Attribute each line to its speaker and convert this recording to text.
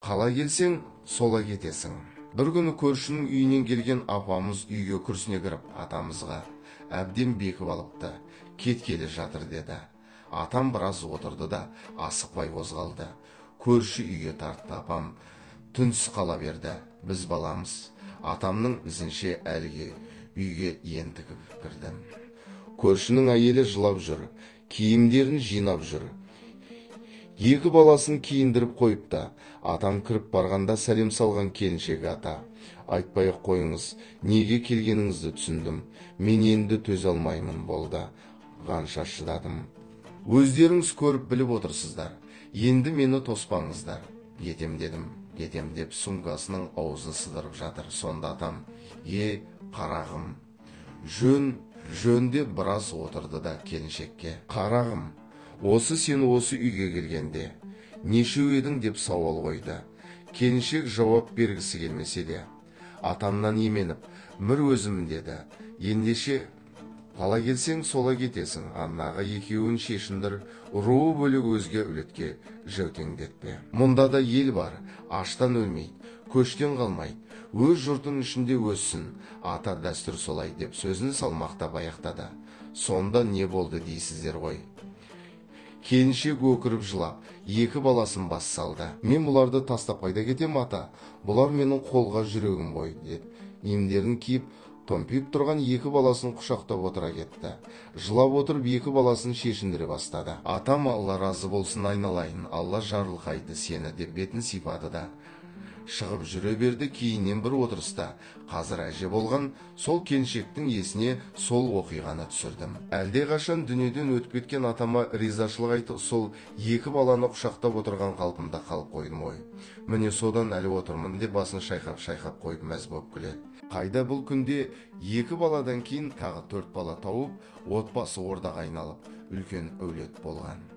Speaker 1: Қалай келсең, солай кетесің. Бір күні көршінің үйінен келген апамыз үйге күрсіне кіріп, атамызға әбден бекіп алыпты, кеткелі жатыр деді. Атам біраз отырды да асықпай қозғалды. Көрші үйге тартты апам. Түнсіз қала берді. Біз баламыз. Атамның ізінше әлгі үйге ентігіп кірдім. Көршінің әйелі жылап жүр, киімдерін жинап жүр. Екі баласын киіндіріп қойыпты. Атам кіріп барғанда сәлем салған келіншек ата. Айтпай-ақ қойыңыз, неге келгеніңізді түсіндім. Мен енді төзе алмаймын болды. Қанша шыдадым. Өздеріңіз көріп біліп отырсыздар. Енді мені тоспаңыздар. Кетем дедім, кетем деп сумкасының аузын сыдырып жатыр. Сонда атам, е, қарағым, жөн, жөн деп біраз отырды да келіншекке. Қарағым, осы сен осы үйге келгенде нешеу едің деп сауал қойды. Келіншек жауап бергісі келмесе де, атамнан именіп, мір өзім деді. Ендеше, қалай келсең, солай кетесің. Аннағы екеуін шешіндір, руы бөлек өзге үлетке жәутеңдетпе. Мұнда да ел бар, аштан өлмейді, көштен қалмайды, өз жұртының ішінде өссін, ата дәстүр солай деп сөзін салмақтап аяқтады. Сонда не болды дейсіздер ғой. Келіншек өкіріп жылап, екі баласын бас салды. Мен бұларды тастап қайда кетем, ата? Бұлар менің қолға жүрегім ғой, деп емдерін киіп, томпиып тұрған екі баласын құшақтап отыра кетті. Жылап отырып екі баласын шешіндіре бастады. Атам, Алла разы болсын айналайын, Алла жарылқайды сені деп бетін сипады да шығып жүре берді. Кейіннен бір отырыста қазір әже болған сол келіншектің есіне сол оқиғаны түсірдім. Әлдеқашан дүниеден өтіп кеткен атама ризашылық айтып, сол екі баланы құшақтап отырған қалпымда қалып қойдым ғой. Міне содан әлі отырмын деп басын шайқап-шайқап қойып мәз болып күледі. Қайда бұл күнде екі баладан кейін тағы 4 бала тауып, отбасы ордаға айналып, үлкен әулет болған.